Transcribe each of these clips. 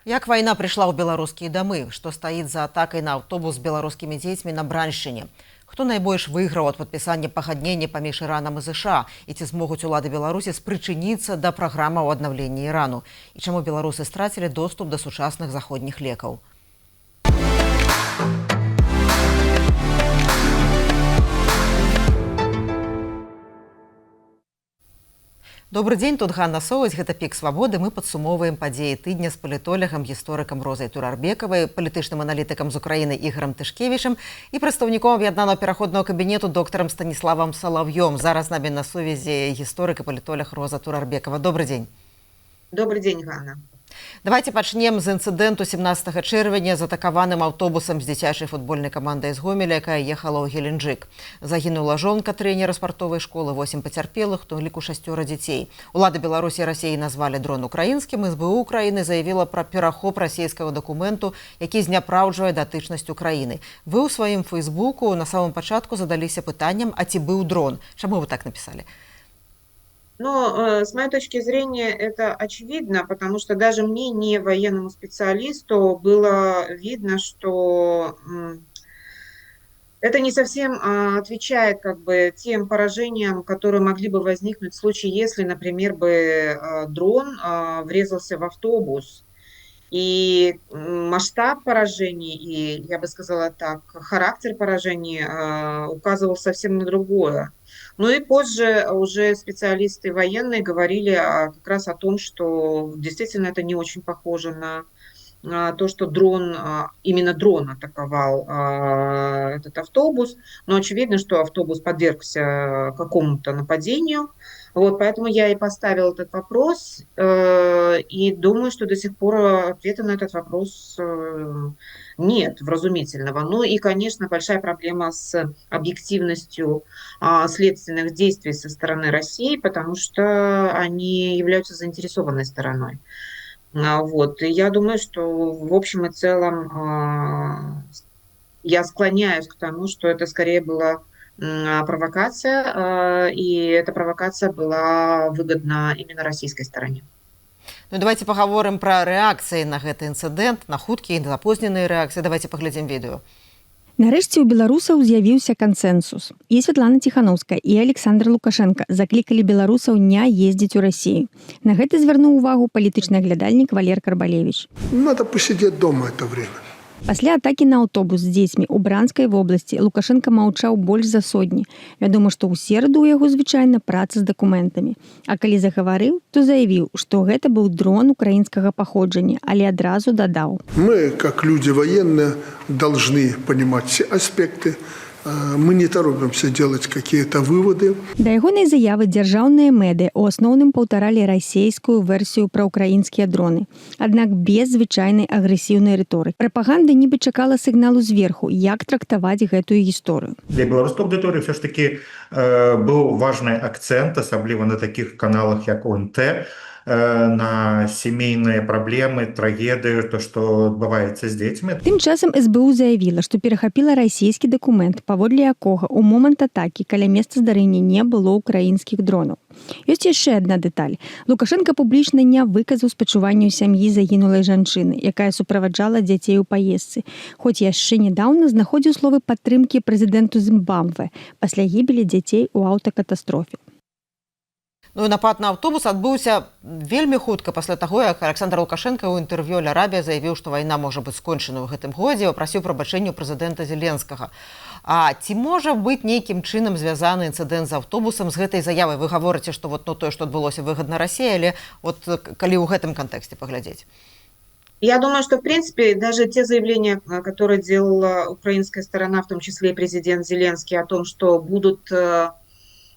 Як вайна прыйшла ў беларускія дамы, што стаіць за атакай на аўтобус з беларускімі дзецьмі на Браншчыне? Хто найбольш выйграў ад падпісання пагаднення паміж Іранам і ЗША? І ці змогуць улады Беларусі спрычыніцца да праграмаў аднаўлення Ірану? І чаму беларусы страцілі доступ да сучасных заходніх лекаў? Добры дзень, тут Ганна Соўсь, гэта «Пік свабоды». Мы падсумоўваем падзеі тыдня з палітолягам, гісторыкам Розай Турарбекавай, палітычным аналітыкам з Украіны Ігарам Тышкевічам і прадстаўніком аб'яднанага пераходнага кабінету доктарам Станіславам Салаўём. Зараз з намі на сувязі гісторык і палітолаг Роза Турарбекава. Добры дзень. Добры дзень, Ганна. Давайте пачнем з інцыдэнту 17 чэрвеня з атакаваным аўтобусам з дзіцячай футбольнай камандай з Гомеля, якая ехала ў Геленджык. Загінула жонка трэнера спартовай школы, 8 пацярпелых, у тым ліку 6 дзяцей. Улады Беларусі і Расіі назвалі дрон украінскім. СБУ Украіны заявіла пра перахоп расійскага дакументу, які зняпраўджвае датычнасць Украіны. Вы ў сваім фэйсбуку на самым пачатку задаліся пытаннем, а ці быў дрон? Чаму вы так напісалі? Но с моей точки зрения это очевидно, потому что даже мне, не военному специалисту, было видно, что это не совсем отвечает как бы тем поражениям, которые могли бы возникнуть в случае, если, например, бы дрон врезался в автобус. И масштаб поражений, и, я бы сказала так, характер поражений указывал совсем на другое. Ну и позже уже специалисты военные говорили как раз о том, что действительно это не очень похоже на то, что дрон, именно дрон атаковал этот автобус. Но очевидно, что автобус подвергся какому-то нападению. Вот, поэтому я и поставила этот вопрос, и думаю, что до сих пор ответа на этот вопрос нет вразумительного. Ну и, конечно, большая проблема с объективностью следственных действий со стороны России, потому что они являются заинтересованной стороной. Вот. И я думаю, что в общем и целом я склоняюсь к тому, что это скорее была провокация, и эта провокация была выгодна именно российской стороне. Ну, давайте пагаворым пра рэакцыі на гэты інцыдэнт, на хуткія і запозненыя рэакцыі. Давайте паглядзім відэо. Нарэшце ў беларусаў з'явіўся кансэнсус. І Святлана Ціханоўская, і Александр Лукашэнка заклікалі беларусаў не ездзіць у Расію. На гэта звярнуў увагу палітычны аглядальнік Валер Карбалевич. Надо посидеть дома это время. Пасля атакі на аўтобус з дзецьмі ў Бранскай вобласці Лукашэнка маўчаў больш за сотні. Вядома, што ў сераду ў яго звычайна праца з дакументамі. А калі загаварыў, то заявіў, што гэта быў дрон украінскага паходжання, але адразу дадаў: Мы, как люди военные, должны понимать все аспекты. Мы не торопимся делать какие-то выводы. Да ягонай заявы дзяржаўныя медыа ў асноўным паўтаралі расейскую версію пра ўкраінскія дроны. Аднак без звычайнай агрэсіўнай рыторыкі. Прапаганда нібы чакала сігналу зверху, як трактаваць гэтую гісторыю. Для беларускай аўдыторыі все ж таки быў важны акцэнт, асабліва на такіх каналах, як ОНТ, на сямейныя праблемы, трагедыю, то, што адбываецца з дзецьмі. Тым часам СБУ заявіла, што перахапіла расійскі дакумент, паводле якога ў момант атакі каля месца здарэння не было ўкраінскіх дронаў. Ёсць яшчэ адна дэталь. Лукашэнка публічна не выказаў спачуванняў сям'і загінулай жанчыны, якая суправаджала дзяцей у паездцы. Хоць яшчэ нядаўна знаходзіў словы падтрымкі прэзідэнту Зімбабве пасля гібелі дзяцей у аўтакатастрофе. Ну і напад на аўтобус адбыўся вельмі хутка пасля таго, як Александр Лукашэнка ў інтэрв'ю Аль Арабія заявіў, што вайна можа быць скончана ў гэтым годзе, папрасіў прабачэння ў прэзідэнта Зеленскага. А ці можа быць нейкім чынам звязаны інцыдэнт з аўтобусам з гэтай заявай? Вы гаворыце, што вот, ну, тое, што адбылося, выгадна Расіі, але вот калі ў гэтым кантэксце паглядзець. Я думаю, что, в принципе, даже те заявления, которые делала украинская сторона, в том числе и президент Зеленский, о том, что будут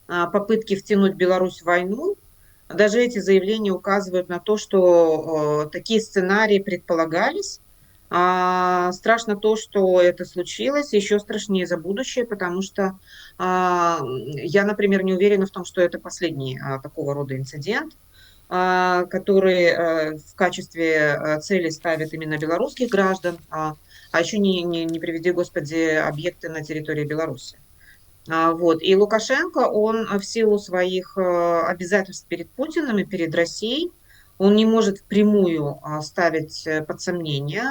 попытки втянуть Беларусь в войну, даже эти заявления указывают на то, что такие сценарии предполагались. Страшно то, что это случилось, еще страшнее за будущее, потому что я, например, не уверена в том, что это последний такого рода инцидент, который в качестве цели ставит именно белорусских граждан, а еще не приведи Господи объекты на территории Беларуси. Вот. И Лукашенко, он в силу своих обязательств перед Путиным и перед Россией, Он не может впрямую ставить под сомнение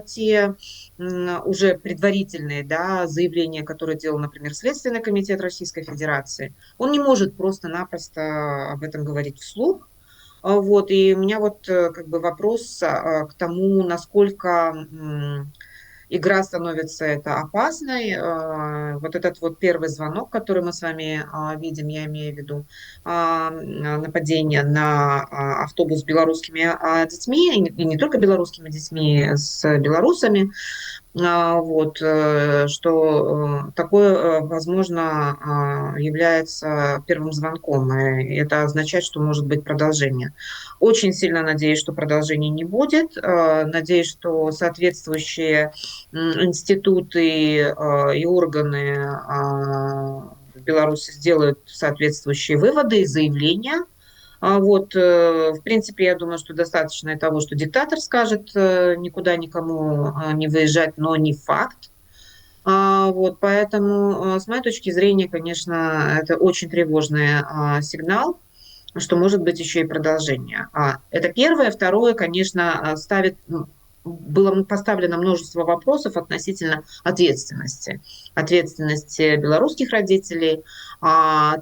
те уже предварительные, да, заявления, которые делал, например, Следственный комитет Российской Федерации. Он не может просто-напросто об этом говорить вслух. Вот, и у меня вот как бы вопрос к тому, насколько игра становится это опасной. Вот этот вот первый звонок, который мы с вами видим, я имею в виду нападение на автобус с белорусскими детьми, и не только белорусскими детьми, с белорусами, вот, что такое, возможно, является первым звонком, и это означает, что может быть продолжение. Очень сильно надеюсь, что продолжения не будет, надеюсь, что соответствующие институты и органы в Беларуси сделают соответствующие выводы и заявления. Вот, в принципе, я думаю, что достаточно и того, что диктатор скажет никуда никому не выезжать, но не факт. Вот, поэтому, с моей точки зрения, конечно, это очень тревожный сигнал, что может быть еще и продолжение. Это первое. Второе, конечно, было поставлено множество вопросов относительно ответственности. Ответственности белорусских родителей,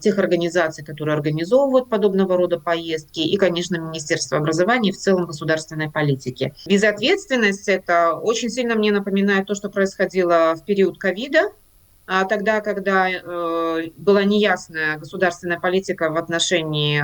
тех организаций, которые организовывают подобного рода поездки, и, конечно, Министерства образования и в целом государственной политики. Безответственность — это очень сильно мне напоминает то, что происходило в период ковида, тогда, когда была неясная государственная политика в отношении,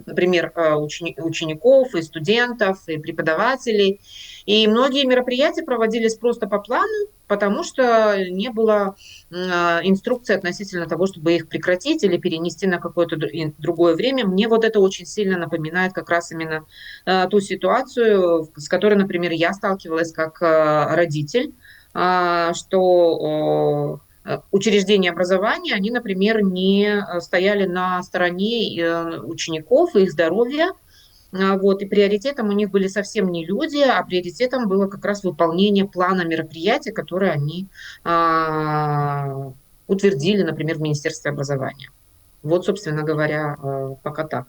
например, учеников и студентов, и преподавателей. И многие мероприятия проводились просто по плану, потому что не было инструкции относительно того, чтобы их прекратить или перенести на какое-то другое время. Мне вот это очень сильно напоминает как раз именно ту ситуацию, с которой, например, я сталкивалась как родитель, что учреждения образования, они, например, не стояли на стороне учеников и их здоровья. Вот, и приоритетом у них были совсем не люди, а приоритетом было как раз выполнение плана мероприятий, которые они утвердили, например, в Министерстве образования. Вот, собственно говоря, пока так.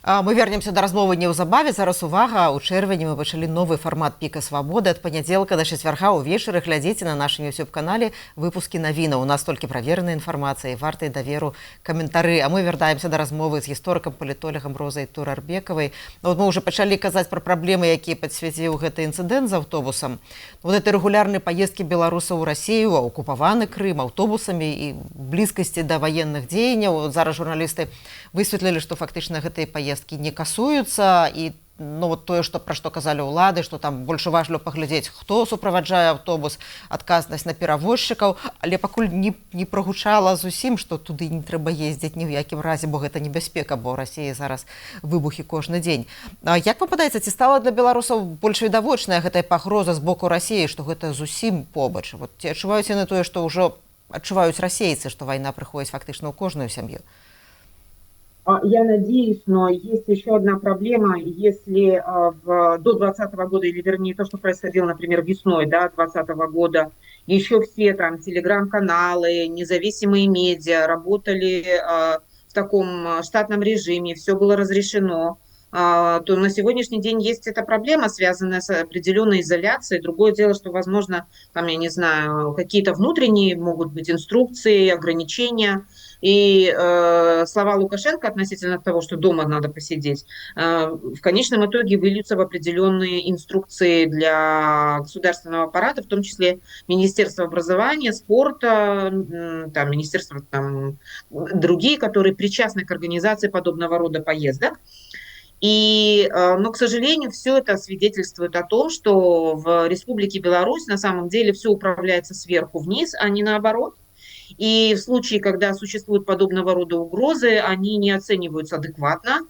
Мы вернемся да размовы неўзабаве. Зараз увага, у чэрвені мы пачалі новы фармат «Піка свабоды». Ад панядзелка да чацвярга ўвечары глядзіце на нашым YouTube-канале выпускі навінаў. У нас толькі правераная інфармацыя і вартыя даверу каментары. А мы вяртаемся да размовы з гісторыкам, палітолагам Розай Турарбекавай. Ну, вот мы уже пачалі казаць пра праблемы, якія падсвяціў гэты інцыдэнт з аўтобусам. Вот это рэгулярныя паездкі беларусаў у Расею, акупаваны Крым аўтобусамі і блізкасці да ваенных дзеянняў. Вот зараз журналісты высветлілі, што фактычна гэтыя паездкі не касуюцца, і, ну, вот тое, што пра што казалі ўлады, што там больш уважліва паглядзець, хто суправаджае аўтобус, адказнасць на перавозчыкаў, але пакуль не прагучала зусім, што туды не трэба ездзіць ні ў якім разе, бо гэта небяспека, бо ў Расіі зараз выбухі кожны дзень. А як вам падаецца, ці стала для беларусаў больш відавочная гэтая пагроза з боку Расіі, што гэта зусім побач? Вот ці адчуваюць яны тое, што ўжо адчуваюць расейцы, што вайна прыходзіць фактычна ў кожную сям'ю? Я надеюсь, но есть еще одна проблема. Если до 2020 года, или вернее то, что происходило, например, весной, да, 2020 года, еще все там телеграм-каналы, независимые медиа работали в таком штатном режиме, все было разрешено, то на сегодняшний день есть эта проблема, связанная с определенной изоляцией. Другое дело, что, возможно, там, я не знаю, какие-то внутренние могут быть инструкции, ограничения. И слова Лукашенко относительно того, что дома надо посидеть, в конечном итоге выльются в определенные инструкции для государственного аппарата, в том числе Министерства образования, спорта, там, Министерства, там, другие, которые причастны к организации подобного рода поездок. И, но, к сожалению, все это свидетельствует о том, что в Республике Беларусь на самом деле все управляется сверху вниз, а не наоборот. И в случае, когда существуют подобного рода угрозы, они не оцениваются адекватно.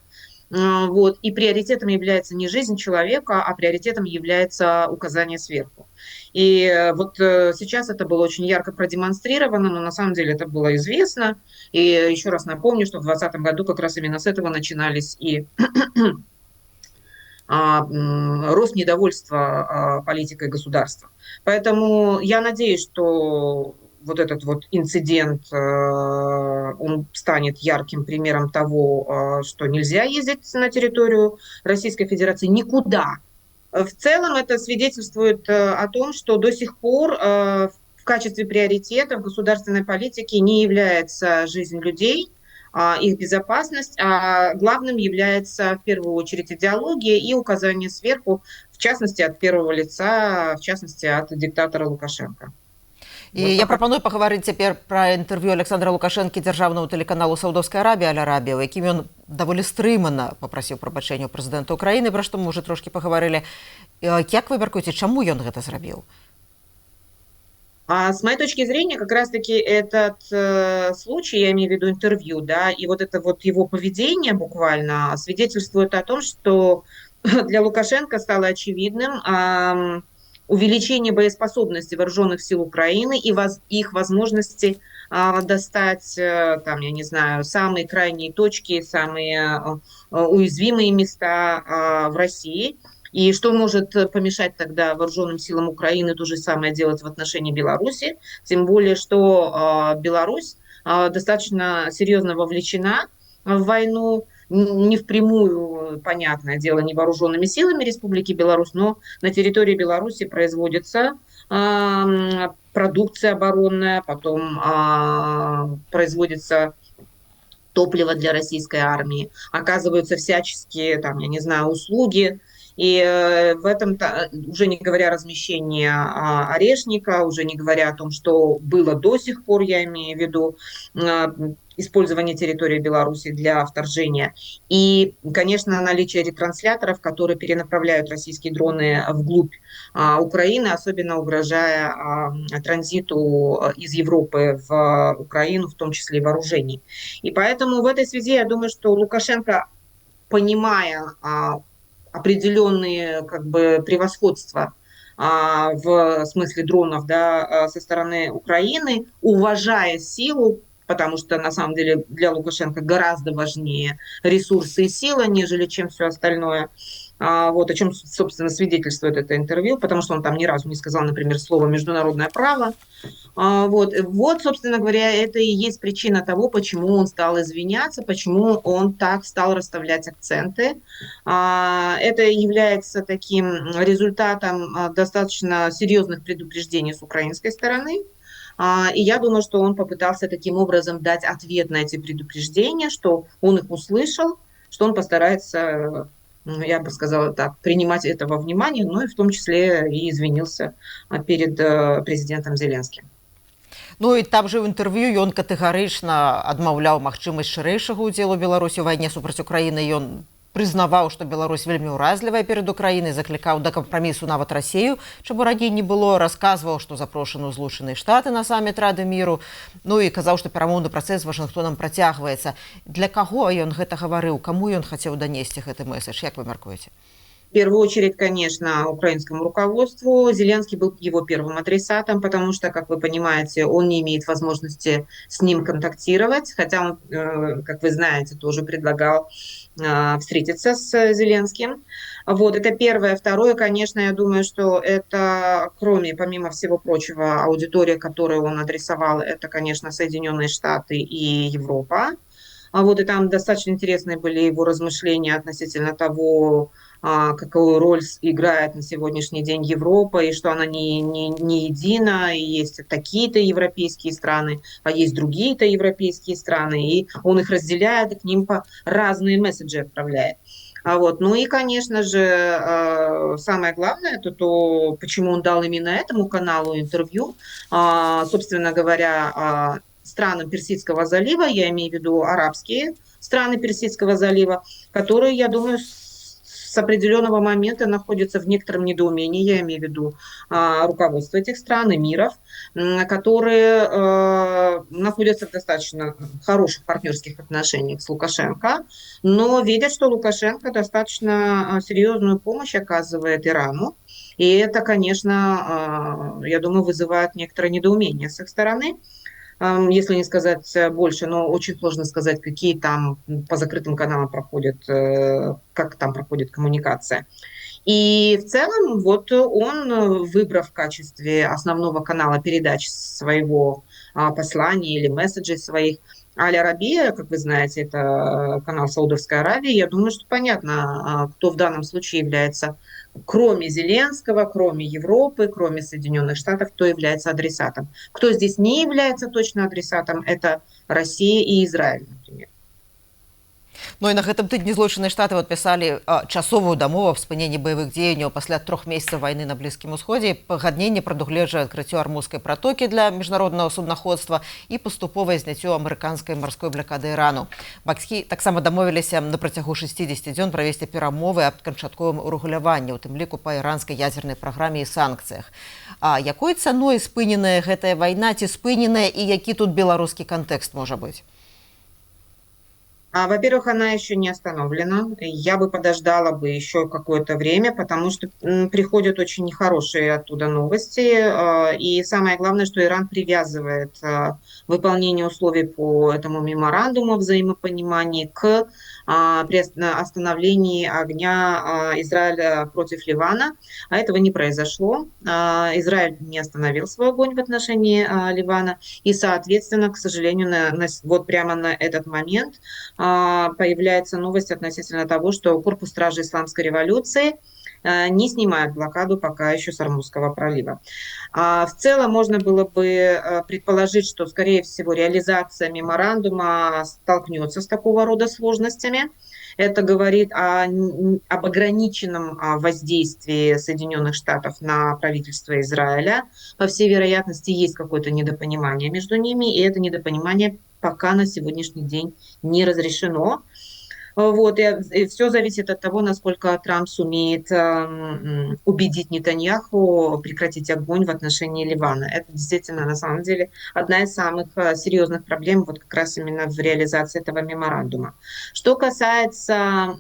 Вот. И приоритетом является не жизнь человека, а приоритетом является указание сверху. И вот сейчас это было очень ярко продемонстрировано, но на самом деле это было известно. И еще раз напомню, что в 2020 году как раз именно с этого начинались и рост недовольства политикой государства. Поэтому я надеюсь, что вот этот вот инцидент, он станет ярким примером того, что нельзя ездить на территорию Российской Федерации никуда. В целом это свидетельствует о том, что до сих пор в качестве приоритета в государственной политике не является жизнь людей, их безопасность, а главным является в первую очередь идеология и указание сверху, в частности, от первого лица, в частности, от диктатора Лукашенко. І я прапаную пагаварыць цяпер пра інтэрв'ю Аляксандра Лукашэнкі дзяржаўнаму тэлеканалу Саудаўскай Арабіі Аль-Арабія, у якім ён даволі стрымана папрасіў прабачэння ў прэзідэнта Украіны, пра што мы уже трошкі пагаварылі. Як вы мяркуеце, чаму ён гэта зрабіў? А с моей точки зрения, как раз-таки этот случай, я имею в виду интервью, да, и вот это вот его поведение буквально свидетельствует о том, что для Лукашенко стало очевидным увеличение боеспособности вооруженных сил Украины и их возможности достать, там, я не знаю, самые крайние точки, самые уязвимые места в России. И что может помешать тогда вооруженным силам Украины то же самое делать в отношении Беларуси? Тем более что Беларусь достаточно серьезно вовлечена в войну, не впрямую, понятное дело, не вооруженными силами Республики Беларусь, но на территории Беларуси производится продукция оборонная, потом производится топливо для российской армии, оказываются всяческие, там, я не знаю, услуги. И в этом, уже не говоря о размещении «Орешника», уже не говоря о том, что было до сих пор, я имею в виду использование территории Беларуси для вторжения. И, конечно, наличие ретрансляторов, которые перенаправляют российские дроны вглубь Украины, особенно угрожая транзиту из Европы в Украину, в том числе и вооружений. И поэтому в этой связи я думаю, что Лукашенко, понимая определенные как бы превосходства в смысле дронов, да, со стороны Украины, уважая силу, потому что на самом деле для Лукашенко гораздо важнее ресурсы и сила, нежели чем все остальное. Вот о чем, собственно, свидетельствует это интервью, потому что он там ни разу не сказал, например, слово «международное право». Вот, собственно говоря, это и есть причина того, почему он стал извиняться, почему он так стал расставлять акценты. Это является таким результатом достаточно серьезных предупреждений с украинской стороны. И я думаю, что он попытался таким образом дать ответ на эти предупреждения, что он их услышал, что он постарается, я бы сказала так, принимать это во внимание, ну и в том числе и извинился перед президентом Зеленским. Ну і там же ў інтэрв'ю ён катэгарычна адмаўляў магчымасць шырэйшага ўдзелу Беларусі ў вайне супраць Украіны. Ён прызнаваў, што Беларусь вельмі ўразлівая перад Украінай, заклікаў да кампрамісу нават Расею, чаму раней не было, расказваў, што запрошаны ў Злучаныя Штаты на саміт Рады міру, ну і казаў, што перамоўны працэс з Вашынгтонам працягваецца. Для каго ён гэта гаварыў, каму ён хацеў данесці гэты месседж, як вы мяркуеце? В первую очередь, конечно, украинскому руководству. Зеленский был его первым адресатом, потому что, как вы понимаете, он не имеет возможности с ним контактировать, хотя он, как вы знаете, тоже предлагал встретиться с Зеленским. Вот, это первое. Второе, конечно, я думаю, что это, кроме, помимо всего прочего, аудитория, которую он адресовал, это, конечно, Соединенные Штаты и Европа. Вот, и там достаточно интересные были его размышления относительно того, какую роль играет на сегодняшний день Европа, и что она не едина, и есть такие-то европейские страны, а есть другие-то европейские страны, и он их разделяет, и к ним по разные месседжи отправляет. Вот. Ну и, конечно же, самое главное, это то, почему он дал именно этому каналу интервью, собственно говоря, странам Персидского залива, я имею в виду арабские страны Персидского залива, которые, я думаю, с определенного момента находятся в некотором недоумении, я имею в виду руководство этих стран, эмиров, которые находятся в достаточно хороших партнерских отношениях с Лукашенко, но видят, что Лукашенко достаточно серьезную помощь оказывает Ирану, и это, конечно, я думаю, вызывает некоторое недоумение с их стороны, если не сказать больше, но очень сложно сказать, какие там по закрытым каналам проходят, как там проходит коммуникация. И в целом вот он, выбрав в качестве основного канала передач своего посланий или месседжей своих. Аль-Арабия, как вы знаете, это канал Саудовской Аравии. Я думаю, что понятно, кто в данном случае является, кроме Зеленского, кроме Европы, кроме Соединенных Штатов, кто является адресатом. Кто здесь не является точно адресатом, это Россия и Израиль, например. Ну і на гэтым тыдні Злучаныя Штаты падпісалі часовую дамову аб спыненні баявых дзеянняў пасля 3 месяцаў вайны на Блізкім Усходзе. Пагадненне прадугледжвае адкрыццё Армузскай пратокі для міжнароднага суднаходства і паступовае зняццё амерыканскай марской блякады Ірану. Бакі таксама дамовіліся на працягу 60 дзён правесці перамовы аб канчатковым урэгуляванні, у тым ліку па іранскай ядзернай праграме і санкцыях. А якой цаной спыненая гэтая вайна, ці спыненая, і які тут беларускі кантэкст можа быць? Во-первых, она еще не остановлена. Я бы подождала бы еще какое-то время, потому что приходят очень нехорошие оттуда новости. И самое главное, что Иран привязывает выполнение условий по этому меморандуму о взаимопонимании к остановлении огня Израиля против Ливана. А этого не произошло. Израиль не остановил свой огонь в отношении Ливана. И, соответственно, к сожалению, вот прямо на этот момент появляется новость относительно того, что корпус стражи исламской революции не снимает блокаду пока еще с Ормузского пролива. В целом можно было бы предположить, что, скорее всего, реализация меморандума столкнется с такого рода сложностями. Это говорит об ограниченном воздействии Соединенных Штатов на правительство Израиля. По всей вероятности, есть какое-то недопонимание между ними, и это недопонимание пока на сегодняшний день не разрешено. Вот, и все зависит от того, насколько Трамп сумеет убедить Нетаньяху прекратить огонь в отношении Ливана. Это действительно, на самом деле, одна из самых серьезных проблем вот как раз именно в реализации этого меморандума. Что касается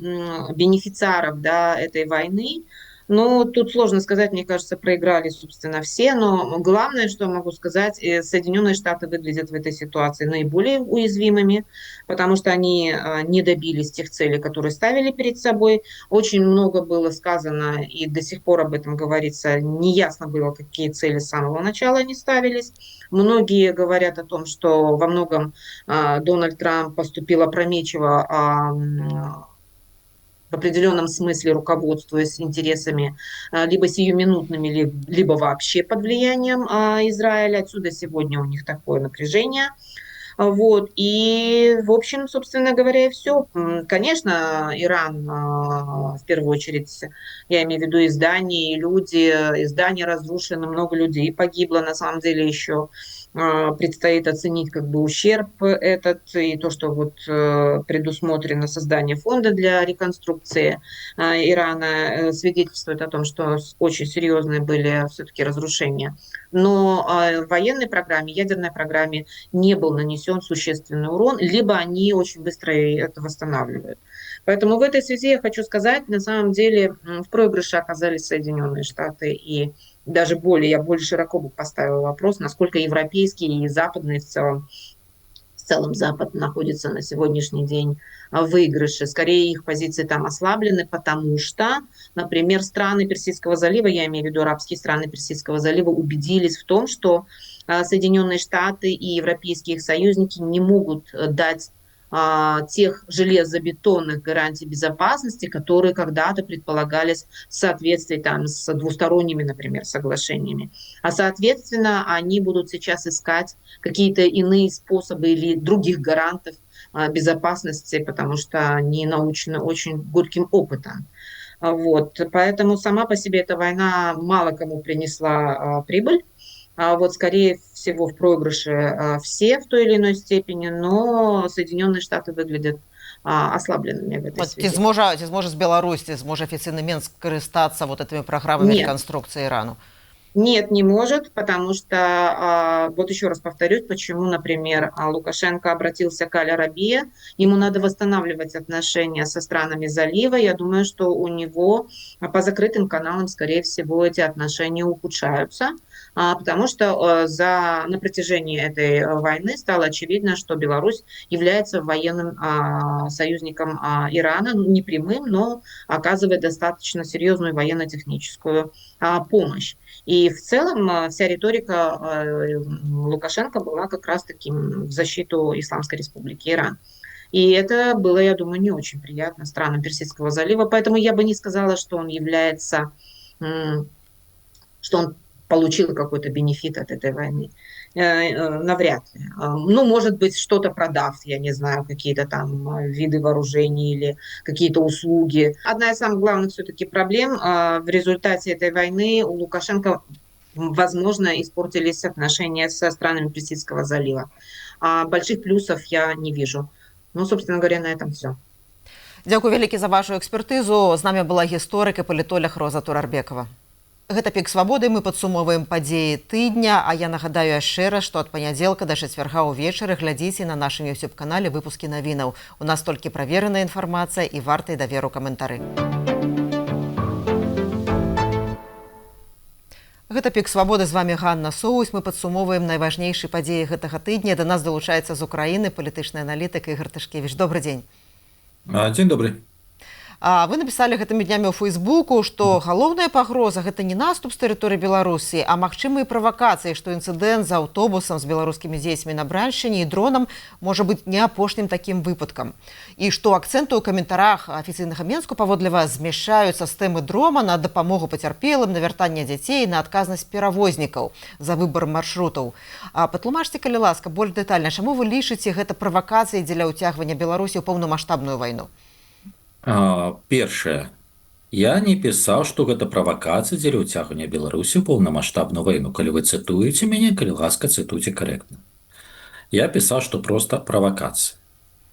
бенефициаров, да, этой войны, ну, тут сложно сказать, мне кажется, проиграли, собственно, все, но главное, что могу сказать, Соединенные Штаты выглядят в этой ситуации наиболее уязвимыми, потому что они не добились тех целей, которые ставили перед собой. Очень много было сказано, и до сих пор об этом говорится, неясно было, какие цели с самого начала они ставились. Многие говорят о том, что во многом Дональд Трамп поступил опрометчиво, в определенном смысле руководствуясь интересами либо сиюминутными, либо вообще под влиянием Израиля. Отсюда сегодня у них такое напряжение. Вот. И, в общем, собственно говоря, все. Конечно, Иран, в первую очередь, я имею в виду и здания, и люди, и здания разрушены, много людей погибло, на самом деле еще предстоит оценить как бы ущерб этот и то, что вот предусмотрено создание фонда для реконструкции Ирана, свидетельствует о том, что очень серьезные были все-таки разрушения. Но военной программе, ядерной программе не был нанесен существенный урон, либо они очень быстро это восстанавливают. Поэтому в этой связи я хочу сказать, на самом деле в проигрыше оказались Соединенные Штаты, и даже более, я более широко бы поставила вопрос, насколько европейские и западные в целом Запад находится на сегодняшний день в выигрыше. Скорее, их позиции там ослаблены, потому что, например, страны Персидского залива, я имею в виду арабские страны Персидского залива, убедились в том, что Соединенные Штаты и европейские их союзники не могут дать тех железобетонных гарантий безопасности, которые когда-то предполагались в соответствии там, с двусторонними, например, соглашениями. А соответственно, они будут сейчас искать какие-то иные способы или других гарантов безопасности, потому что они научены очень горьким опытом. Вот. Поэтому сама по себе эта война мало кому принесла прибыль. А вот, скорее всего, в проигрыше все в той или иной степени, но Соединенные Штаты выглядят ослабленными в этой Вот, связи. Ці зможа з Беларусь, ці зможа афіцыйны Менск карыстацца вот этими праграмамі Нет. рэканструкцыі Ірану? Нет, не может, потому что, вот еще раз повторюсь, почему, например, Лукашенко обратился к Аль-Арабия, ему надо восстанавливать отношения со странами залива. Я думаю, что у него по закрытым каналам, скорее всего, эти отношения ухудшаются, потому что на протяжении этой войны стало очевидно, что Беларусь является военным союзником Ирана, ну, не прямым, но оказывает достаточно серьезную военно-техническую помощь. И И в целом вся риторика Лукашенко была как раз таким в защиту Исламской Республики Иран. И это было, я думаю, не очень приятно странам Персидского залива. Поэтому я бы не сказала, что он является, что он получил какой-то бенефит от этой войны. Навряд ли. Ну, может быть, что-то продав, я не знаю, какие-то там виды вооружений или какие-то услуги. Одна из самых главных все-таки проблем: в результате этой войны у Лукашенко, возможно, испортились отношения со странами Персидского залива. А больших плюсов я не вижу. Ну, собственно говоря, на этом все. Дзякуй вялікі за вашу экспертызу. З намі была гісторык і палітолаг Роза Турарбекова. Гэта «Пік свабоды», мы падсумоўваем падзеі тыдня, а я нагадаю яшчэ раз, што ад панядзелка да чацвярга ўвечары глядзіце на нашым YouTube канале выпускі навінаў. У нас толькі правераная інфармацыя і вартыя даверу каментары. Гэта «Пік свабоды», з вами Ганна Соус. Мы падсумоўваем найважнейшыя падзеі гэтага тыдня. Да нас далучаецца з Украіны палітычны аналітык Ігар Тышкевіч. Добрый дзень. Дзень добрый. Вы напісалі гэтымі днямі ў Фейсбуку, што галоўная пагроза — гэта не наступ з тэрыторыі Беларусі, а магчымыя правакацыі, што інцыдэнт з аўтобусам з беларускімі дзецьмі на Браншчыне і дронам можа быць не апошнім такім выпадкам. І што акцэнты ў каментарах афіцыйнага Менску, паводле вас, змяшчаюцца з тэмы дрома на дапамогу пацярпелым, на вяртанне дзяцей, на адказнасць перавознікаў за выбар маршрутаў. Патлумачце, калі ласка, больш дэтальна, чаму вы лічыце гэта правакацыяй дзеля ўцягвання Беларусі ў поўнамасштабную вайну? Першае, я не пісаў, што гэта правакацыя дзеля ўцягвання Беларусі ў поўнамасштабную вайну. Калі вы цытуеце мяне, калі ласка, цытуйце карэктна. Я пісаў, што проста правакацыя.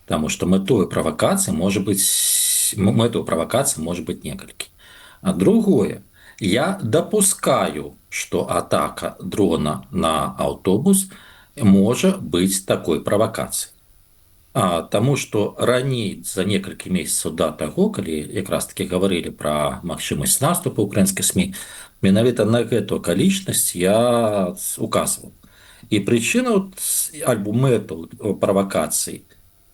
Таму што мэту правакацыі можа быць некалькі. А другое, я дапускаю, што атака дрона на аўтобус можа быць такой правакацыяй. Таму што раней, за некалькі месяцаў да таго, калі якраз таки гаварылі пра магчымасць наступу украінскіх СМІ, менавіта на гэту акалічнасць я указваў. І прычыну альбо мэту правакацый,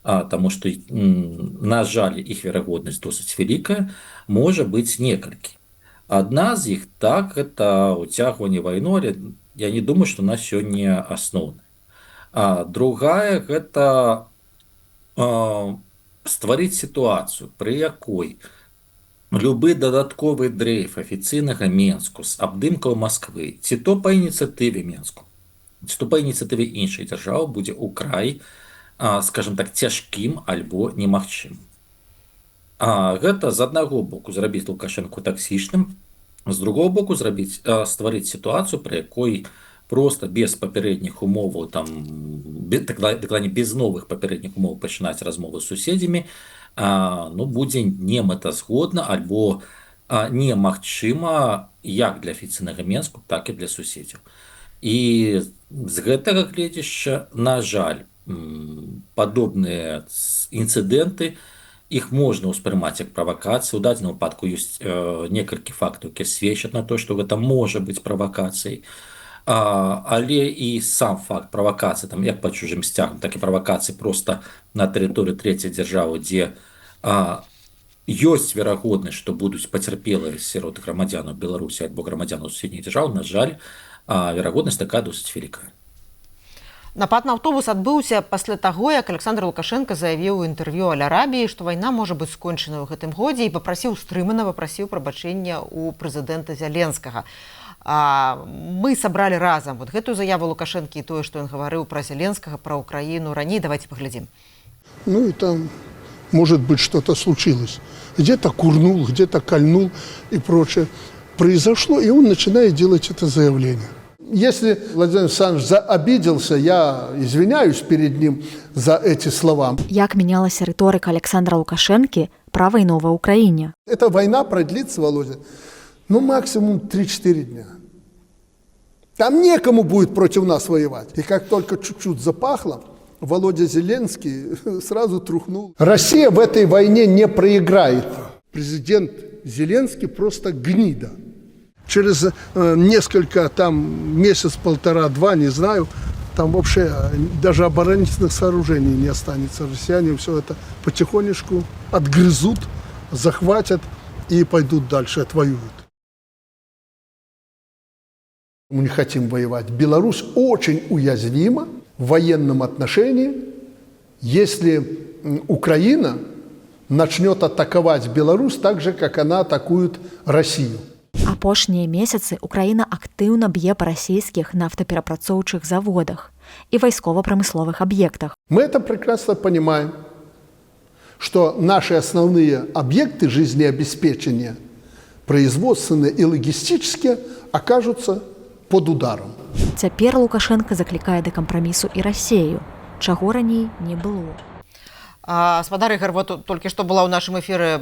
таму што, на жаль, іх верагоднасць досыць вялікая, можа быць некалькі. Адна з іх, так, гэта ўцягванне вайну, але я не думаю, што на сёння асноўная. А другая — гэта стварыць сітуацыю, пры якой любы дадатковы дрэйф афіцыйнага Менску з абдымкаў Масквы, ці то па ініцыятыве Менску, ці то па ініцыятыве іншай дзяржавы, будзе ўкрай, скажем так, цяжкім альбо немагчымым. Гэта з аднаго боку зрабіць Лукашэнку таксічным, з другого боку зрабіць стварыць сітуацыю, пры якой просто без папярэдніх умоваў там, дакладней, без новых папярэдніх умоў пачынаць размовы з суседзямі, ну, будзе немэтазгодна альбо немагчыма як для афіцыйнага Менску, так і для суседзяў. І з гэтага гледзяшча, на жаль, падобныя інцыдэнты, іх можна ўспрымаць як правакацыю. У дадзеным выпадку ёсць некалькі фактаў, якія сведчаць на то, што гэта можа быць правакацыяй. Але і сам факт правакацыі там як пад чужым сцягам, так і правакацыі проста на тэрыторыі трэцяй дзяржавы, дзе ёсць верагоднасць, што будуць пацярпелыя сярод грамадзянаў Беларусі альбо грамадзянаў суседніх дзяржаў, на жаль, верагоднасць такая досыць вялікая. Напад на аўтобус адбыўся пасля таго, як Аляксандр Лукашэнка заявіў у інтэрв'ю Аль-Арабіі, што вайна можа быць скончана ў гэтым годзе, і папрасіў, стрымана папрасіў прабачэння ў прэзідэнта Зяленскага. Мы сабралі разам вот гэтую заяву Лукашэнкі і тое, што ён гаварыў пра Зяленскага, пра Украіну раней. Давайте паглядзім. Ну и там, может быть, что-то случилось. Где-то курнул, где-то кольнул и прочее. Произошло, и он начинает делать это заявление. Если Владимир Александрович обиделся, я извиняюсь перед ним за эти слова. Як мянялася рыторыка Аляксандра Лукашэнкі пра вайну ва Ўкраіне? Эта война продлится, Володя, ну максимум 3-4 дня. Там некому будет против нас воевать. И как только чуть-чуть запахло, Володя Зеленский сразу трухнул. Россия в этой войне не проиграет. Президент Зеленский просто гнида. Через несколько там месяц, полтора, два, не знаю, там вообще даже оборонительных сооружений не останется. Россияне все это потихонечку отгрызут, захватят и пойдут дальше, отвоюют. Мы не хотим воевать. Беларусь очень уязвима в военном отношении, если Украина начнет атаковать Беларусь так же, как она атакует Россию. Апошнія месяцы Украіна актыўна б'е па расійскіх нафтаперапрацоўчых заводах і вайскова-прамысловых аб'ектах. Мы это прекрасно понимаем, что наши основные объекты жизнеобеспечения, производственные и логистические, окажутся под ударом. Цяпер Лукашэнка заклікае да кампрамісу і Расею, чаго раней не было. Спадар Ігар, вот толькі што была ў нашым эфіры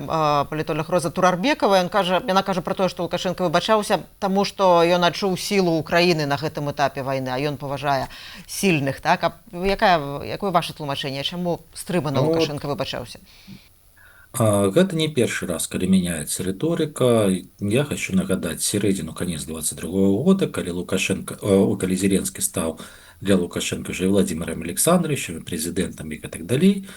палітолог Роза Турарбекова, ён кажа, яна кажа пра тое, што Лукашэнка выбачаўся, таму што ён адчуў сілу Украіны на гэтым этапе вайны, а ён паважае сильных, так? А якое ваше тлумачэнне, чаму стрымана, ну, Лукашэнка выбачаўся? Гэта не першы раз, калі мяняецца рыторыка. Я хочу нагадаць сярэдзіну, канец 22 года, калі Лукашэнка, калі Зеленскі стаў для Лукашэнкі уже Владимиром Александровичем, прэзідэнтам і так далей.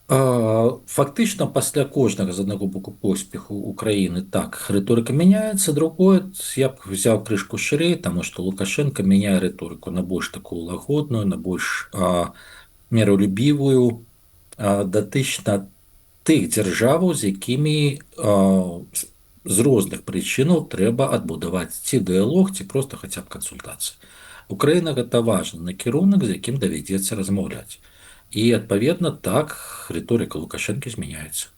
Фактычна пасля кожнага, з аднаго боку, поспеху Украіны, так, рыторыка мяняецца. Другое, я б взяў крышку шырэй, таму што Лукашэнка мяняе рыторыку на больш такую лагодную, на больш міралюбівую датычна тых дзяржаваў, з якімі з розных прычынаў трэба адбудаваць ці дыялог, ці просто хаця б кансультацыі. Украіна — гэта важны накірунак, з якім давядзецца размаўляць, і, адпаведна, так, рыторыка Лукашэнкі змяняецца.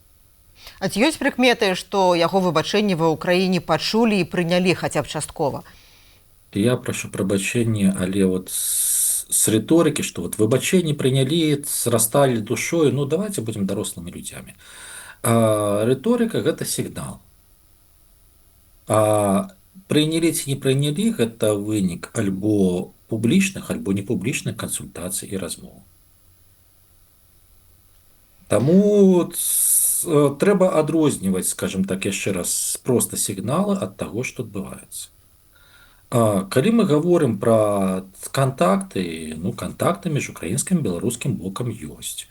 А ці ёсць прыкметы, што яго выбачэнні ва Ўкраіне пачулі і прынялі хаця б часткова? Я прашу прабачэння, але вот с рыторыкі, што вот выбачэнні прынялі, рассталі душой, ну, давайте будем дарослымі людзямі. Рыторыка — гэта сігнал. А прынялі ці не прынялі — гэта вынік альбо публічных, альбо непублічных кансультацый і размоў. Таму трэба адрозніваць, скажем так, яшчэ раз, проста сігналы ад таго, што адбываецца. Калі мы гаворым пра кантакты, ну, кантакты між украінскім, беларускім бокам ёсць.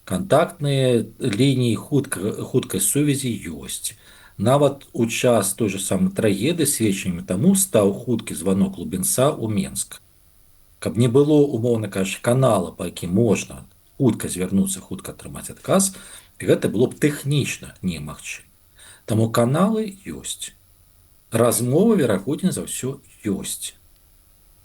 Кантактныя лініі хуткай сувязі ёсць. Нават у час той же самай трагедыі сведчаннем таму стаў хуткі званок Лубенца ў Менск. Каб не было, умоўна кажучы, канала, па якім можна хутка звярнуцца, хутка атрымаць адказ, гэта было б тэхнічна немагчыма. Таму каналы ёсць. Размовы, верагодна за ўсё, ёсць.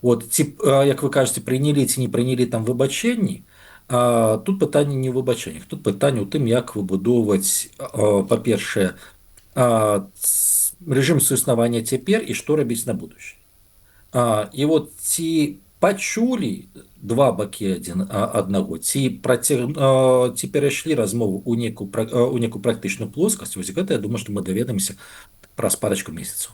Вот ці, як вы кажаце, прынялі ці не прынялі там выбачэнні, тут пытанне не ў выбачэннях, тут пытанне ў тым, як выбудоўваць, па-першае, рэжым суіснавання цяпер і што рабіць на будучае. І вот ці пачулі два бакі адзін аднаго, ці перайшлі размову ў некую практычную плоскасць, вось гэта, я думаю, што мы даведаемся праз парачку месяцаў.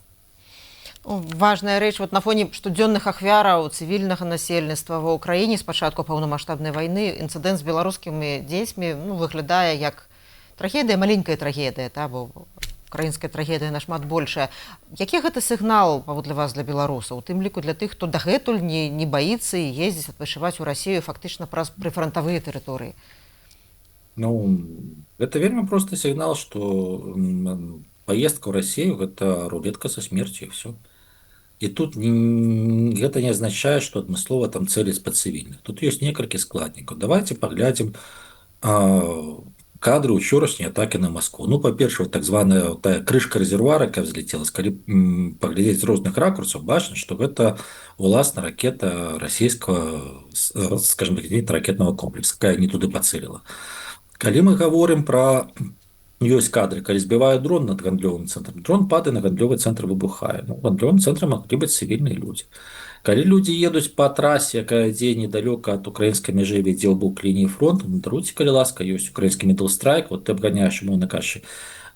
Важная рэч: вот на фоне штодзённых ахвяраў цывільнага насельніцтва ва Ўкраіне з пачатку паўнамасштабнай вайны інцыдэнт з беларускімі дзецьмі, ну, выглядае як трагедыя, маленькая трагедыя, та, бо украінская трагедыя нашмат большая. Які гэта сігнал, паводле вас, для беларусаў, у тым ліку для тых, хто дагэтуль не баіцца і ездзіць адпачываць у Расію фактычна праз прыфрантавыя тэрыторыі? Ну, гэта вельмі просты сігнал, што паездка ў Расею — гэта рулетка са смерцю, і всё. І тут гэта не азначае, што адмыслова там цэліць па цывільных. Тут ёсць некалькі складнікаў. Давайте паглядзім кадры учорашняй атакі на Москву. Ну, па-першае, так званая тая крышка рэзервуара, якая взлетела, калі паглядзець з розных ракурсаў, бачна, што гэта уласна ракета расійскага, скажем так, ракетного комплекса, якая не туды пацэліла. Калі мы гаворым пра, ёсць кадры, калі збіваюць дрон над гандлёвым цэнтрам, дрон падае на гандлёвы цэнтр, выбухае. Ну, гандлёвым цэнтрам маглі быць цывільныя людзі. Калі людзі едуць па трасе, якая ідзе недалёка ад украінскай мяжы, вядзе ў бок лініі фронту, ну, даруйце, калі ласка, ёсць украінскі middle strike, вот ты абганяеш, умоўна кажучы,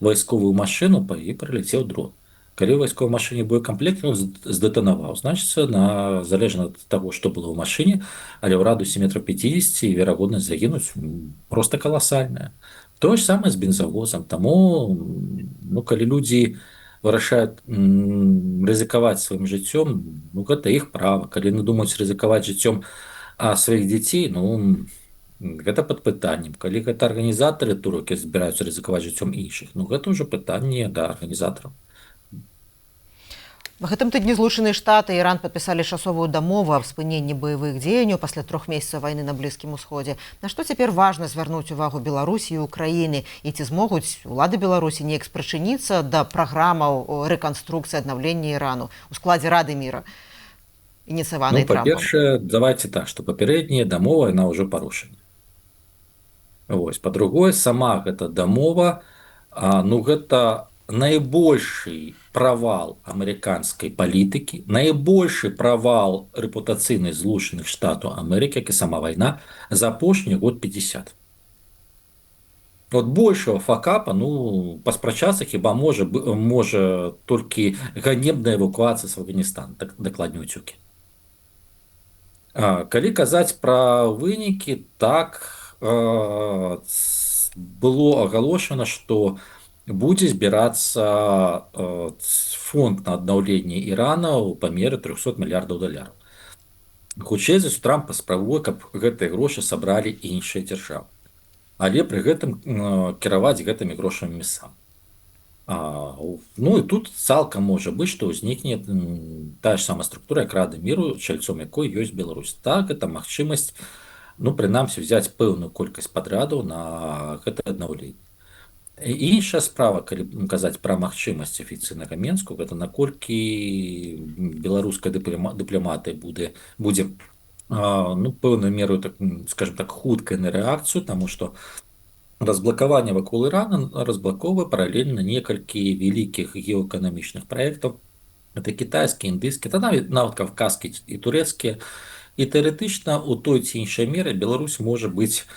вайсковую машыну, па і прылецеў дрон. Калі ў вайсковай машыне боекамплект, ён здэтанаваў, значыцца, на залежна ад таго, што было ў машыне, але ў радыусе метров 50 верагоднасць загінуць просто каласальная. Тое ж самае з бензавозам. Таму, ну, калі людзі вырашаюць рызыкаваць сваім жыццём, ну, гэта іх права. Калі яны думаюць рызыкаваць жыццём сваіх дзяцей, ну, гэта пад пытаннем. Калі гэта арганізатары туру, якія збіраюцца рызыкаваць жыццём іншых, ну, гэта ўжо пытанне да арганізатараў. На гэтым тыдні Злучаныя Штаты і Іран падпісалі часовую дамову аб спыненні баявых дзеянняў пасля 3 месяцаў вайны на Блізкім Усходзе. На што цяпер важна звярнуць увагу Беларусі і Украіны, і ці змогуць улады Беларусі неяк спрычыніцца да праграмаў рэканструкцыі, аднаўлення Ірану у складзе Рады мира, ініцыяванай Ну, па-першае, давайте так, што папярэдняя дамова, яна ўжо парушана. Вось, па-другое, сама гэта дамова, ну, гэта найбольшы правал амерыканскай палітыкі, найбольшы правал рэпутацыйнай Злучаных Штатаў Амерыкі, як і сама вайна, за апошні год 50. Вот большего факапа, ну, паспрачацца хіба можа толькі ганебная эвакуацыя з Афганістана, так, дакладней, уцёкі. Калі казаць пра вынікі, так, было агалошана, што будзе збірацца фонд на аднаўленне Ірана ў памеры 300 мільярдаў даляраў. Хутчэй за ўсё, Трамп паспрабуе, каб гэтыя грошы сабралі іншыя дзяржавы. Але пры гэтым кіраваць гэтымі грошамі сам. Ну і тут цалкам можа быць, што ўзнікне тая ж самая структура, як Рада міру, чальцом якой ёсць Беларусь. Так, это магчымасць, ну, прынамсі, взяць пэўную колькасць падрадаў на гэта аднаўленне. Іншая справа, калі казаць пра магчымасць афіцыйнага Менску, гэта наколькі беларуская дыпламатыя будзе, ну, пэўную меру, так, скажем так, хуткай на рэакцыю, таму што разблакаванне вакол Ірана разблаковвае паралельна некалькі вялікіх геоэканамічных праектаў. Это кітайскі, індыйскі, та нават кавказскі і турэцкія. І тэарэтычна у той ці іншай меры Беларусь можа быць,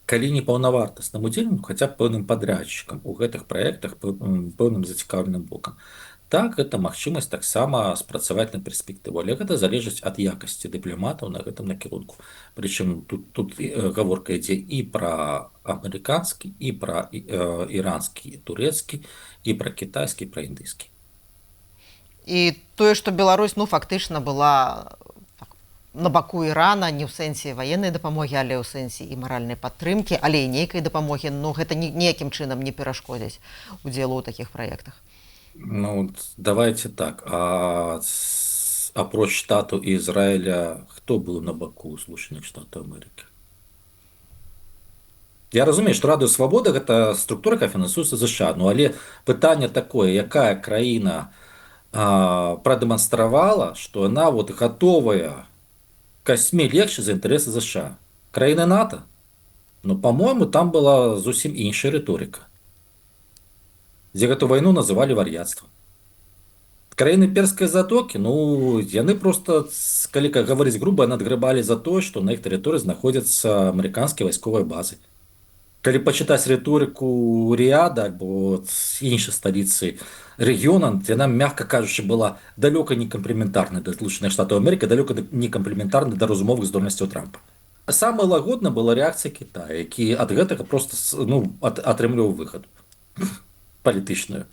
калі не паўнавартасным удзельнікам, хаця б пэўным падрядчыкам у гэтых праектах, пэўным зацікаўленым бокам. Так, гэта магчымасць таксама спрацаваць на перспектыву, але гэта залежыць ад якасці дыпламатаў на гэтым накірунку. Прычым тут гаворка ідзе і пра амерыканскі, і пра іранскі, і турэцкі, і пра кітайскі, і пра індыйскі. І тое, што Беларусь, ну, фактычна была так, на баку Ірана не ў сэнсе ваеннай дапамогі, але ў сэнсе і маральнай падтрымкі, але і нейкай дапамогі, ну, гэта ніякім чынам не перашкодзіць удзелу ў такіх праектах. Ну, давайте так. А апроч Штатаў і Ізраіля, хто быў на баку Злучаных Штатаў Амерыкі? Я разумею, што Радыё Свабода — гэта структура, якая фінансуецца ЗША. Ну, але пытанне такое: якая краіна прадэманстравала, што яна вот гатовая касьмі легчы за інтарэсы ЗША? Краіны НАТО? Ну, по-моему, там была зусім іншая рыторыка, дзе гэту вайну называлі вар'яцтвам. Краіны Перскай затокі, ну, яны просто, калі гаварыць груба, надгрыбалі за тое, што на іх тэрыторыі знаходзяцца амерыканскія вайсковыя базы. Калі пачытаць рыторыку Рыяда альбо іншай сталіцы рэгіёна, яна, мягка кажучы, была далёка не камплементарнай да Злучаных Штатаў Амерыкі, далёка не камплементарнай да разумовых здольнасцяў Трампа. Самая лагодна была рэакцыя Китая, які ад гэтага просто ну, атрымліваў выхаду палітычную.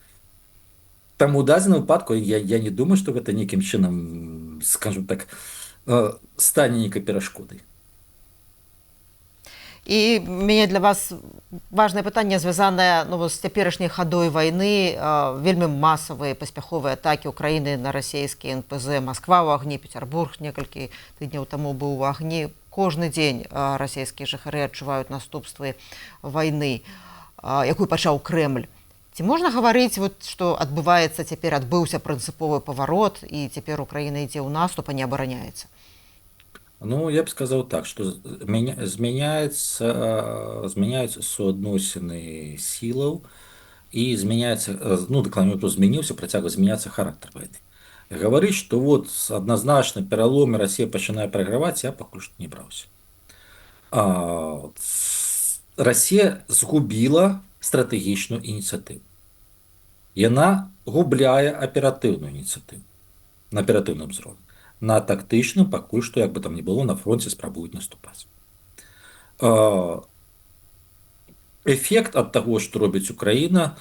Таму у дадзеным выпадку я не думаю, што гэта нейкім чынам, скажем так, стане нейкай перашкодай. І мяне для вас важнае пытанне, звязанае, ну, з цяперашняй хадой вайны: вельмі масавыя паспяховыя атакі Украіны на расійскі НПЗ, Москва ў агні, Петербург некалькі тыдняў таму быў у агні. Кожны дзень расійскія жыхары адчуваюць наступствы вайны, якую пачаў Крэмль. Ці можна гаварыць вот, што адбываецца цяпер, адбыўся прынцыповы паварот і цяпер Украіна ідзе ў наступ, а не абараняецца? Ну, я б сказаў так, што змяняюцца суадносіны сілаў і змяняецца, ну, дакладней, змяніўся, працягвае змяняцца характар вайны. Гаварыць, што вот адназначна пераломе Расія пачынае прайграваць, я пакуль што не браўся. Расія згубіла стратэгічную ініцыятыву. Яна губляе аператыўную ініцыятыву на аператыўным узроўні. На тактычным пакуль што, як бы там ни было, на фронте спрабуюць наступаць. Эфект ад таго, што робіць Украіна,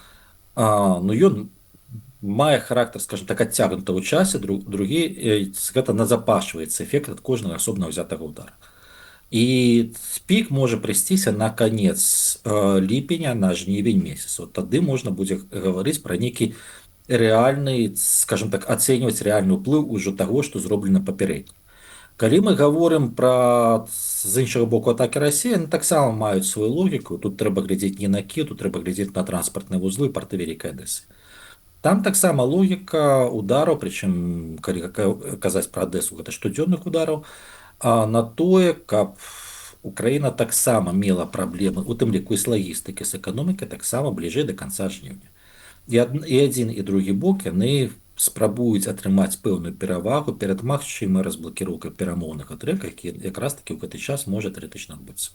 ну, ён мае характар, скажем так, адцягнута ў часе, другі, гэта назапашваецца эфект ад кожнага асобна ўзятага удара. І пік можа прыйсціся на канец ліпеня, на жнівень месяц. Вот тады можна будзе гаварыць пра нейкі рэальны, скажем так, ацэньваць рэальны ўплыў ужо таго, што зроблена папярэдне. Калі мы гаворым пра, з іншага боку, атакі Расіі, яны таксама маюць сваю логіку. Тут трэба глядзець не на Кіеў, тут трэба глядзець на транспартныя вузлы, парты Вялікай Адэсы. Там таксама логіка удараў, прычым, калі казаць пра Адэсу, гэта штодзённых удараў, а на тое, каб Украіна таксама мела праблемы, у тым ліку і з лагістыкі, з эканомікай, таксама бліжэй да канца жніўня. І адзін, і другі бок яны спрабуюць атрымаць пэўную перавагу перад магчымай разблакіроўкай перамоўнага трэка, які якраз такі ў гэты час можа тэарэтычна адбыцца.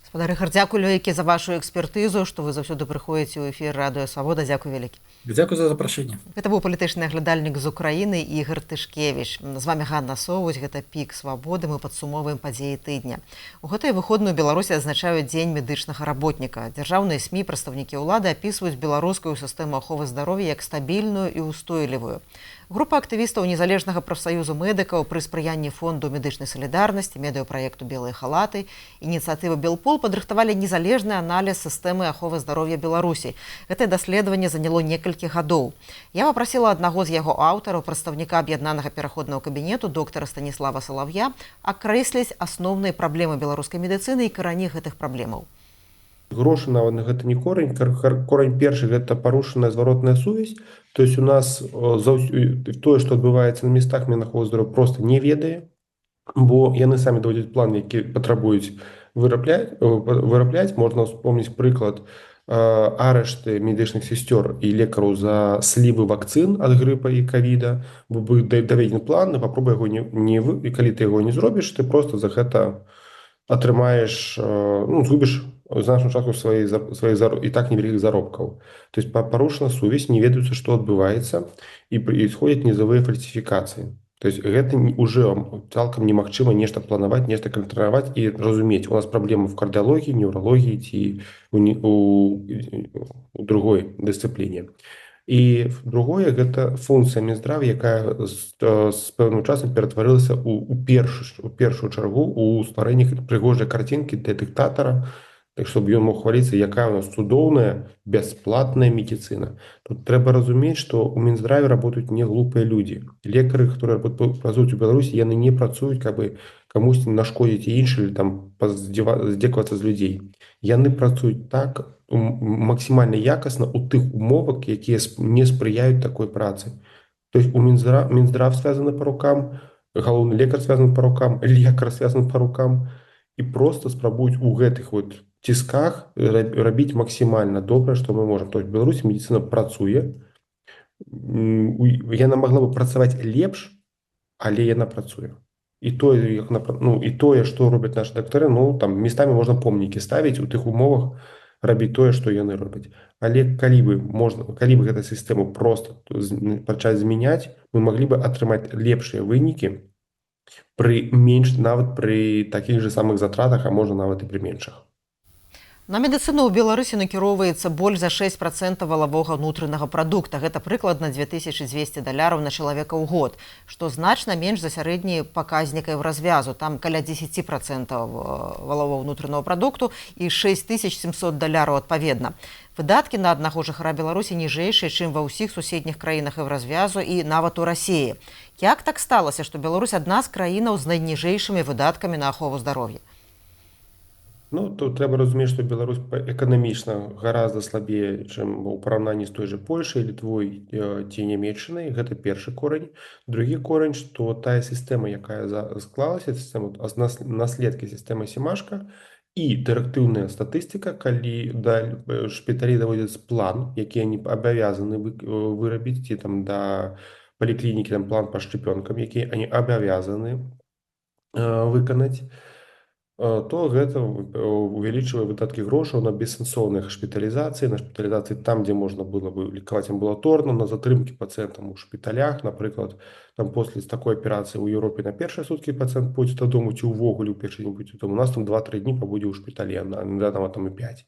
Спадар Рыхар, дзякуй вялікі за вашу экспертызу, што вы заўсёды прыходзіце ў эфір Радыё Свабода. Дзякуй вялікі. Дзякуй за запрашэнне. Гэта быў палітычны аглядальнік з Украіны Ігар Тышкевіч. З вами Ганна Соўсь, гэта «Пік свабоды», мы падсумоўваем падзеі тыдня. У гэтыя выходныя ў Беларусі адзначаюць Дзень медычнага работніка. Дзяржаўныя СМІ, прадстаўнікі ўлады апісваюць беларускую сістэму аховы здароўя як стабільную і устойлівую. Група актывістаў незалежнага прафсаюзу медыкаў пры спрыянні Фонду медычнай салідарнасці, медыапраекту «Белыя халаты», ініцыятывы «Белпол» падрыхтавалі незалежны аналіз сістэмы аховы здароўя Беларусі. Гэтае даследаванне заняло некалькі гадоў. Я папрасіла аднаго з яго аўтараў, прадстаўніка Аб'яднанага пераходнага кабінету доктара Станіслава Салаўя, акрэсліць асноўныя праблемы беларускай медыцыны і карані гэтых праблемаў. Грошы нават на гэта не корань. Корань першы — гэта парушаная зваротная сувязь. То есть у нас тое, што адбываецца на местах, Мінахова здоровья просто не ведае, бо яны самі даводзяць план, які патрабуюць вырабляць. Можна успомніць прыклад арышты медычных сестёр і лекараў за сливы вакцын ад грыпа і кавіда, бо быў даведзены план, і попробуй яго не вы, і калі ты яго не зробіш, ты просто за гэта атрымаеш, ну, згубіш значную частку сваіх і так невялікіх заробкаў. То есть парушана сувязь, не ведаюцца, што адбываецца, і происходят нізавыя фальсіфікацыі. То есть гэта уже цалкам немагчыма нешта планаваць, нешта кантраляваць і разумець. У нас праблемы в кардыялогіі, неўралогіі ці у другой дысцыпліне. І другое — гэта функцыя Мінздрава, якая з пэўным часам ператварылася у першую чаргу у стварэнні прыгожай карцінкі для дыктатара, так, чтобы ён мог хваліцца, якая у нас цудоўная бясплатная медицина. Тут трэба разумець, што у Минздраве работают не глупыя людзі. Лекары, которые працуюць у Беларусі, яны не працуюць, каб камусьці нашкодзіць іншым или там здзекавацца з людзей. Яны працуюць так максімальна якасна у тых умовах, якія не спрыяюць такой працы. То есть у Минздрав связаны по рукам, галоўны лекар связан по рукам, лекар связан по рукам, і просто спрабуюць у гэтых вот цісках рабіць максімальна добра, што мы можам. То есть Беларусі медицина працуе, яна могла бы працаваць лепш, але яна працуе. І тое, як на, ну, і тое, што робяць нашы дактары, ну, там местамі можна помнікі ставіць у тых умовах, рабіць тое, што яны робяць. Але калі бы можна, калі бы гэту сістэму просто пачаць змяняць, мы маглі бы атрымаць лепшыя вынікі пры менш, нават пры такіх же самых затратах, а можа, нават і пры меншых. На медыцыну ў Беларусі накіроўваецца больш за 6% валавога ўнутранага прадукта. Гэта прыкладна 2200 даляраў на чалавека ў год, што значна менш за сярэдні паказнік Еўразвязу. Там каля 10% валавога ўнутранага прадукту і 6700 даляраў адпаведна. Выдаткі на аднаго жыхара Беларусі ніжэйшыя, чым ва ўсіх суседніх краінах Еўразвязу і нават у Расіі. Як так сталася, што Беларусь адна з краінаў з найніжэйшымі выдаткамі на ахову здароўя? Ну, тут трэба разумець, што Беларусь эканамічна гораздо слабее, чым у параўнанні з той же Польшай, Літвой ці Нямеччынай. Гэта першы корань. Другі корань, што тая сістэма, якая склалася, сістэма, наследкі сістэмы Семашка і дырэктыўная статыстыка, калі да шпіталі даводзяць план, які они абавязаны вырабіць, ці там да паліклінікі там план па шчапёнкам, які они абавязаны выканаць, то гэта увялічвае выдаткі грошаў на бессэнсоўных шпіталізацыі, на шпіталізацыі там, дзе можна было бы лекаваць амбулаторна, на затрымкі пацыентам у шпіталях. Напрыклад, там после такой аперацыі ў Еўропе на першыя суткі пацыент пойдзе дадому ці ўвогуле ў першы дзень будзе дадому. У нас там 2-3 дні пабудзе ў шпітале, на там, там і 5.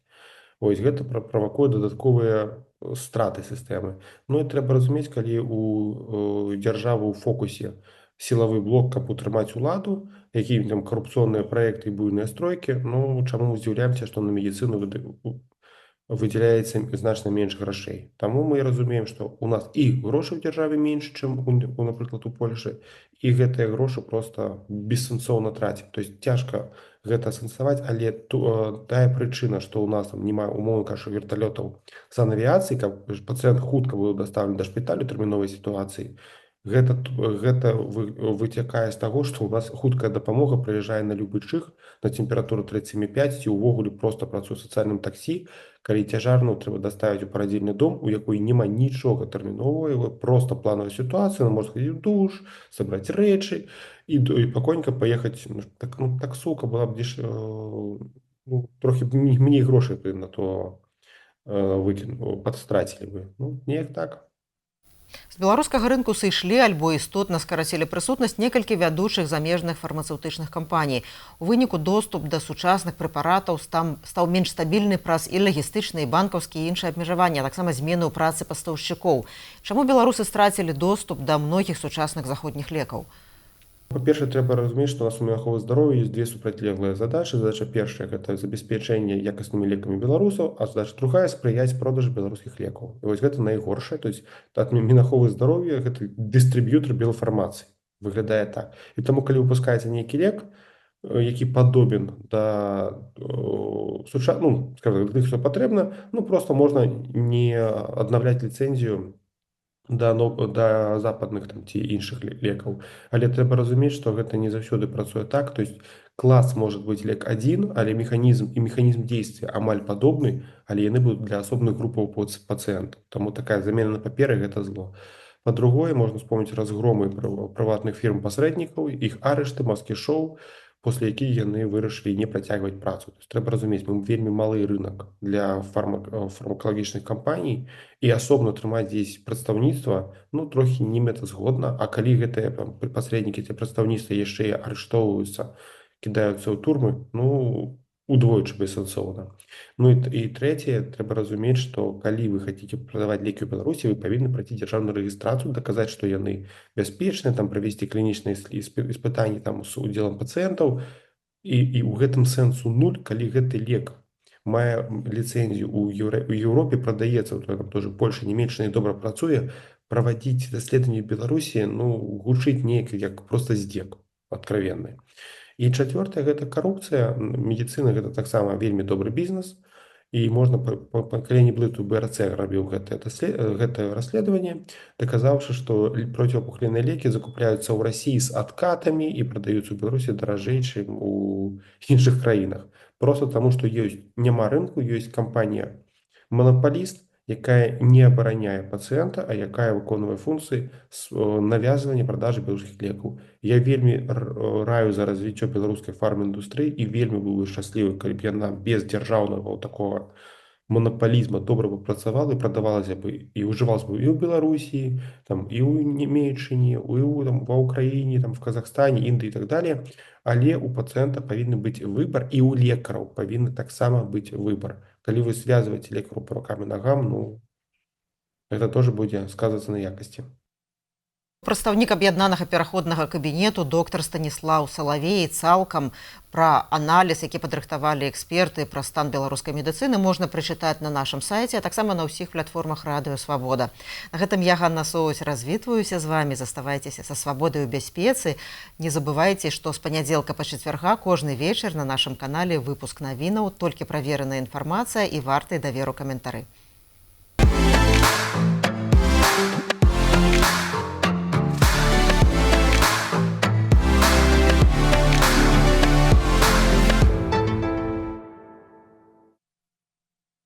Ось гэта правакуе дадатковыя страты сістэмы. Ну і трэба разумець, калі у дзяржавы ў фокусе сілавы блок, каб утрымаць уладу, якія там карупцыйныя праекты і буйныя стройкі, ну, чаму мы здзіўляемся, што на медицину Выдзяляецца значна менш грашэй. Таму мы разумеем, што у нас і грошы ў дзяржаве менш, чым у, напрыклад, у Польшы, і гэтыя грошы просто бессэнсоўна трацім. То есть цяжка гэта асэнсаваць, але тая прычына, што ў нас там няма, умоўна кажучы, верталётаў санавіяцыі, каб пацыент хутка быў дастаўлены да шпіталю тэрміновай сітуацыі, гэта выцякае з таго, што ў нас хуткая дапамога прыязджае на любы чых, на тэмпературу 37,5 ці ўвогуле проста працуе сацыяльным таксі, калі цяжарную трэба даставіць у парадзільны дом, у якой няма нічога тэрміновага, просто планавая сітуацыя, она может хадзіць в душ, сабраць рэчы і спакойненька паехаць. Ну, так, ну, таксоўка была б ну, трохі б меней грошай бы на то выкіну падстрацілі бы. Ну, неяк так. З беларускага рынку сышлі альбо істотна скарацілі прысутнасць некалькі вядучых замежных фармацэўтычных кампаній. У выніку доступ да сучасных прэпаратаў стаў менш стабільны праз і лагістычныя, і банкаўскія, і іншыя абмежавання, а таксама змены ў працы пастаўшчыкоў. Чаму беларусы страцілі доступ да многіх сучасных заходніх лекаў? Па-першае, трэба разумець, што у нас у Мінаховы здароўя ёсць две супрацьлеглыя задачы. Задача першая — гэта забеспячэнне якаснымі лекамі беларусаў, а задача другая — спрыяць продажу беларускіх лекаў. І вось гэта найгоршае. То есть ад Мінаховы здароўя — гэта дыстрыб'ютар белфармацыі. Выглядае так. І таму, калі выпускаецца нейкі лек, які падобен да ну, скажем, тых, што патрэбна, ну, просто можна не аднаўляць ліцэнзію да западных там ці іншых лекаў. Але трэба разумець, што гэта не заўсёды працуе так. То есть клас может быть лек адзін, але механізм і механізм действия амаль падобны, але яны будуць для асобных групаў пацыентаў. Таму такая замена на паперы — гэта зло. Па-другое, можна вспомніць разгромы прыватных фірм пасрэднікаў, іх арышты, маскі-шоу, после якіх яны вырашылі не працягваць працу. То есть трэба разумець, мы вельмі малы рынок для фармакалагічных кампаній, і асобна трымаць здесь прадстаўніцтва, ну, трохі немэтазгодна. А калі гэтыя там пасрэднікі ці прадстаўніцтва яшчэ і арыштоўваюцца, кідаюцца ў турмы, ну, удвойчы бессэнсоўна. Ну і трэцяе, трэба разумець, што калі вы хотите прадаваць лекі ў Беларусі, вы павінны прайсці дзяржаўную рэгістрацыю, даказаць, што яны бяспечныя, там правесці клінічныя испытанні там з удзелам пацыентаў. І ў гэтым сэнсу нуль, калі гэты лек мае ліцэнзію ў Еўропе, прадаецца, там тоже Польша, Нямеччына, і добра працуе, правадзіць даследаванні ў Беларусі, ну, гучыць неяк як просто здзек откровенны. І чацвёртае — гэта карупцыя. Медыцына — гэта таксама вельмі добры бізнес, і можна, калі не блытаю, БРЦ рабіў гэтае расследаванне, даказаўшы, што процівапухлінныя лекі закупляюцца ў Расіі з адкатамі і прадаюцца ў Беларусі даражэй, чым у іншых краінах. Просто таму, што ёсць няма рынку, ёсць кампанія манапаліст, якая не абараняе пацыента, а якая выконвае функцыі навязвання продажы беларускіх лекаў. Я вельмі раю за развіццё беларускай фарміндустрыі і вельмі быў бы шчаслівы, калі б яна без дзяржаўнага такого манапалізма добра бы працавала і прадавалася бы і ўжывалася бы і ў Беларусі, там, і ў Нямеччыне, і ў, там, ва Ўкраіне, там, в Казахстане, Індыі і так далее. Але у пацыента павінны быць выбар, і ў лекараў павінны таксама быць выбар. Калі вы связываете лекару по рукам и ногам, ну, это тоже будзе сказываться на якасці. Прадстаўнік аб'яднанага пераходнага кабінету доктар Станіслаў Салавей. Цалкам пра аналіз, які падрыхтавалі эксперты пра стан беларускай медыцыны, можна прачытаць на нашым сайце, а таксама на ўсіх платформах Радыё Свабода. На гэтым я, Ганна Соуць, развітваюся з вамі. Заставайцеся са Свабодай у бяспецы. Не забывайце, што з панядзелка па чацвярга кожны вечар на нашым канале выпуск навінаў, толькі правераная інфармацыя і вартай даверу каментары.